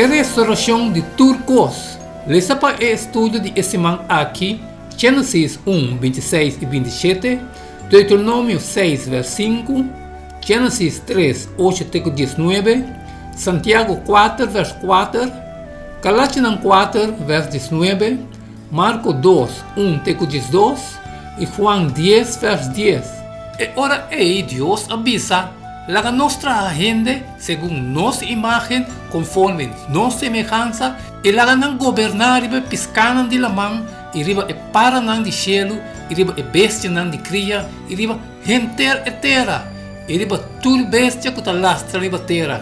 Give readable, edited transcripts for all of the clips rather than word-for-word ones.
E restaurashon di tur kos. Lesa pa e estudio di e siman aki Genesis un, bintiseis i bintishete, Deuteronomio seis vers sinku, Genesis tres, ocho te ku diesnuebe, Santiago kuater vers kuater, Galationan kuater vers diesnuebe, Marko dos, un te ku diesdos, i Juan dies vers dies. E ora ei Dios a bisa, Laga nos traha hende segun nos imágen, konforme nos semehansa, i laga nan goberná riba e piskánan di laman, i riba e paranan di shelu, i riba e bestianan di kria, i riba henter e tera, i riba tur bestia ku ta lastra riba tera.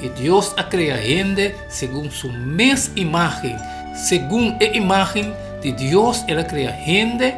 I Dios a krea hende segun su mes imágen, segun e imágen di Dios el a krea hende,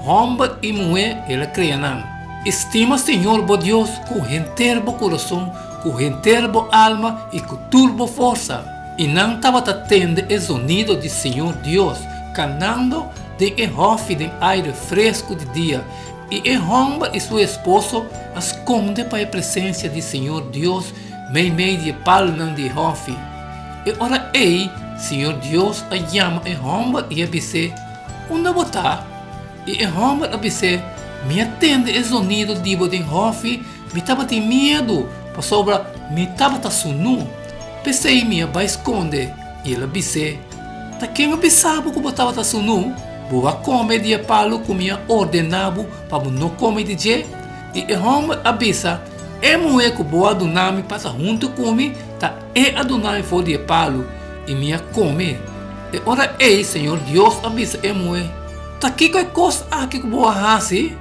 hòmber i muhé el a krea nan. I stima Señor bo Dios ku henter bo kurason, ku henter bo alma i ku tur bo forsa. I nan tabata tende e zonido di Señor Dios kanando den e hòfi den aire fresku di dia, i e hòmber i su esposo a skonde pa e presensia di Señor Dios meimei di e palunan di e hòfi. E ora ei Señor Dios a yama e hòmber i a bis'é, Unda bo ta? I e hòmber a bis'é, Mi a tende e zonido di bo den hòfi, mi tabatin miedu, pasobra mi tabata sunú. P'esei mi a bai skonde. I el a bis'é, Ta ken a bisa bo ku bo tabata sunú? Bo a kome di e palu ku mi a ordená bo pa bo no kome di dje? I e hòmber a bisa, E muhé ku bo a duna mi pa ta huntu ku mi, ta e a duna mi for di e palu, i mi a kome. E ora ei Señor Dios a bisa e muhé, Ta kiko e kos aki ku bo a hasi?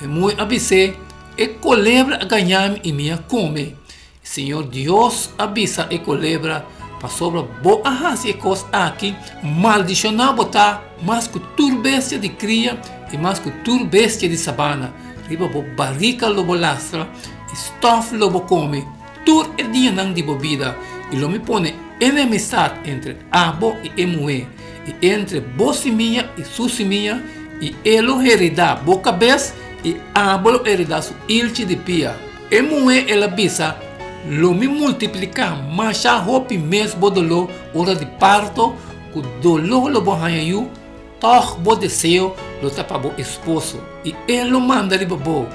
E muhé a bis'é, E kolebra a gaña mi i mi a kome. Señor Dios a bisa e kolebra, Pasobra bo a hasi e kos aki, maldishoná bo ta mas ku tur bestia di kria i mas ku tur bestia di sabana. Riba bo barika lo bo lastra i stòf lo bo kome tur e dianan di bo bida, i lo mi pone enemistat entre abo i e muhé, i entre bo simia i su simia, i e lo heredá bo kabes i abo lo heredá su ilchi di pia. E muhé el a bisa, Lo mi multipliká masha hopi mes bo doló ora di parto, ku doló lo bo haña yu, tòg bo deseo lo ta pa bo esposo, i e lo manda riba bo.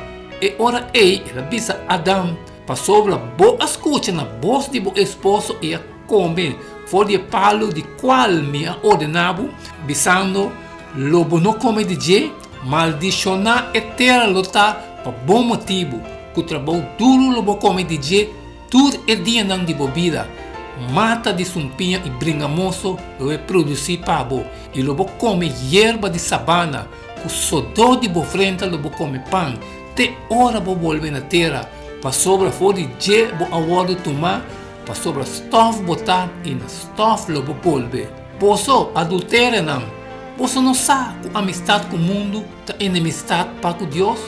E ora ei el a bisa Adam, Pasobra bo a skucha na bos di bo esposo i a kome for di e palu di kual mi a ordená bo, bisando, Lo bo no kome di dje, maldishoná e tera lo ta pa bo motibu, ku trabou duru lo bo kome di dje tur e dianan di bo bida. Mata di sumpiña i bringamoso lo e produsí pa bo, i lo bo kome yerba di sabana, ku sodó di bo frenta lo bo kome pan, te ora bo bolbe na tera, pasobra for di dje bo a wòrdu tumá, pasobra stòf bo ta i na stòf lo bo bolbe. Boso, adulterenan, boso no sa ku amistat ku mundu ta enemistat pa ku Dios?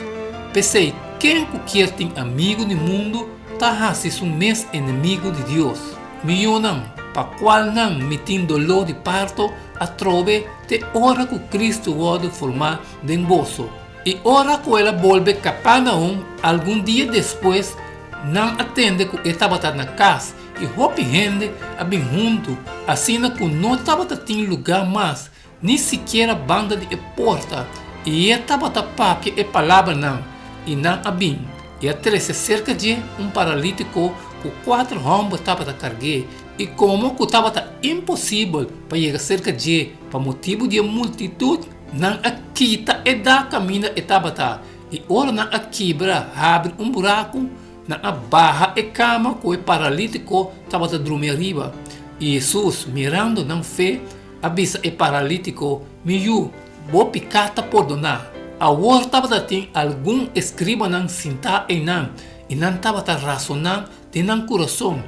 P'esei, ken ku kier tin amigu di mundu ta hasi su mes enemigu di Dios. Mi yunan, pa kualnan mi tin doló di parto atrobe te ora ku Kristu wòrdu formá den boso. I ora ku el a bolbe Kapernaum algun dia despues, nan a tende ku e tabata na kas, i hopi hende a bin huntu, asina ku no tabata tin lugá mas, ni sikiera banda di e porta, i e tabata papia e palabranan, i nan a bin, i a trese serka dje un paralítiko ku kuater hòmber tabata karg'é, i komo ku tabata imposibel pa yega serka dje pa motibu di e multitut, Nan a kita e dak kaminda e tabata, i ora nan a kibra habri un buraku, nan a baha e kama ku e paralítiko tabata drumi ariba. I Hesus, mirando nan fe, a bisa e paralítiko, Mi yu, bo piká ta pordoná. Awor tabata tin algun eskribanan sintá einan, i nan tabata rasoná den nan kurason,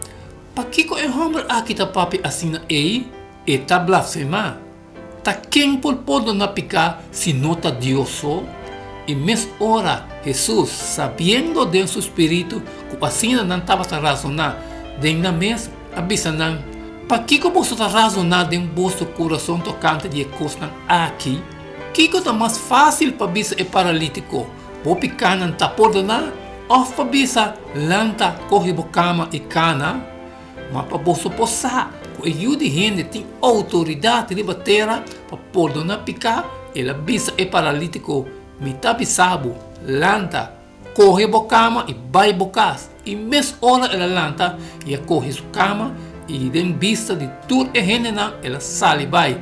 Pakiko e hòmber aki ta papia asina ei? E ta blasfemá. Ta ken por pordoná piká si no ta Dios so? I mes ora Hesus, sabiendo den su spiritu ku asina nan tabata razoná den nan mes, a bisa nan, Pakiko boso ta razoná den boso kurason tokante di e kosnan aki? Kiko ta mas fásil pa bisa e paralítiko, Bo pikánan ta pordoná, òf pa bisa, Lanta, kohe bo kama i kana? Ma pa boso por sa ku ku e Yu di hende tin outoridat riba tera pa pordoná piká, el a bisa e paralítiko, Mi ta bisa bo, lanta, kohe bo kama i bai bo kas. I mes ora el a lanta i a kohe su kama, i den bista di tur e hendenan el a sali bai,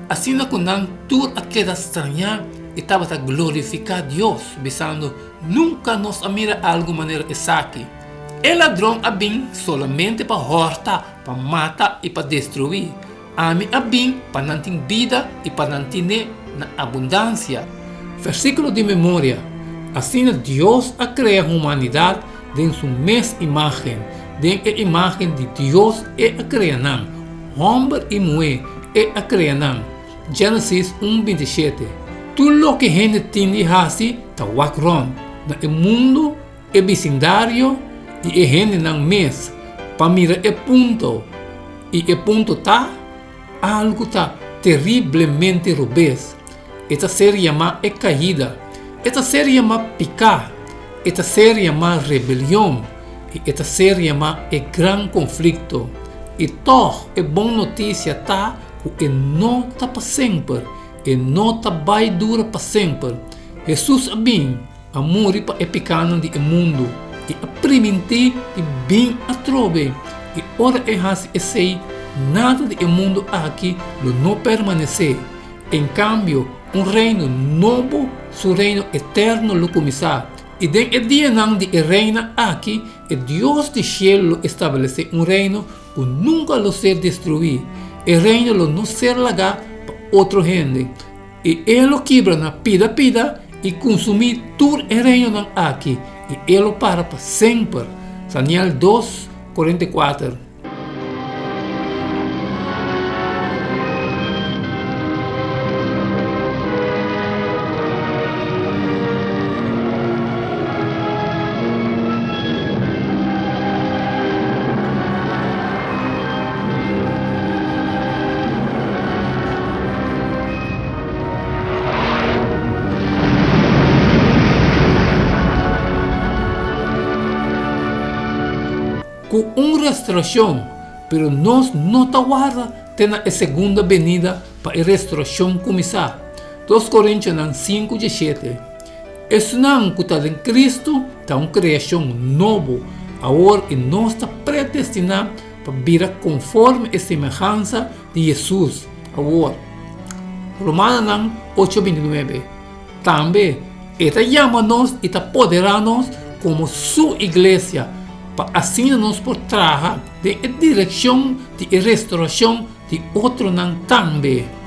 asina ku nan tur a keda strañá i tabata glorifiká Dios, bisando, Nunka nos a mira algu manera esaki. E ladron a bin solamente pa hòrta, pa mata i pa destruí. Ami a bin pa nan tin bida i pa nan tin'é na abundansia. Versíkulo di memoria, Asina Dios a krea humanidat den su mes imágen, den e imágen di Dios E a krea nan, hòmber i muhé E a krea nan. Génesis un 27. Tur loke hende tin di hasi ta wak rònt na e mundu, e bisindario i e hendenan mes pa mira e punto, i e punto ta, algu ta teriblemente robes. E ta ser yamá e kaida, e ta ser yamá piká, e ta ser yamá rebelion i e ta ser yamá e gran konflikto. I tòg e bon notisia ta ku e no ta pa semper, e no ta bai dura pa semper. Hesus a bin, a muri pa e pikánan di e mundu i a primintí di bin atrobe. I ora e hasi esei, nada di e mundu aki lo no permanesé. En kambio, un reino nobo, su reino eterno lo kuminsá. I den e dianan di e reina aki, e Dios di shelu lo establesé un reino ku nunka lo ser destruí. E reino lo no ser lagá pa otro hende. I e lo kibra na pida pida i kunsumí tur e reinonan aki, i e lo para pa semper. Daniel dos, 44. Ku un restorashon, pero nos no ta warda te na e segunda benida pa e restorashon kuminsá. Dos Korintionan sinku dieshete. Esnan ku ta den Kristu ta un kreashon nobo awor i nos ta predestiná pa bira konforme e semehansa di Hesus awor. Romanonan ocho bintinuebe. Tambe E ta yama nos i ta poderá nos komo Su iglesia pa asina nos por traha den e direkshon di e restorashon di otronan tambe.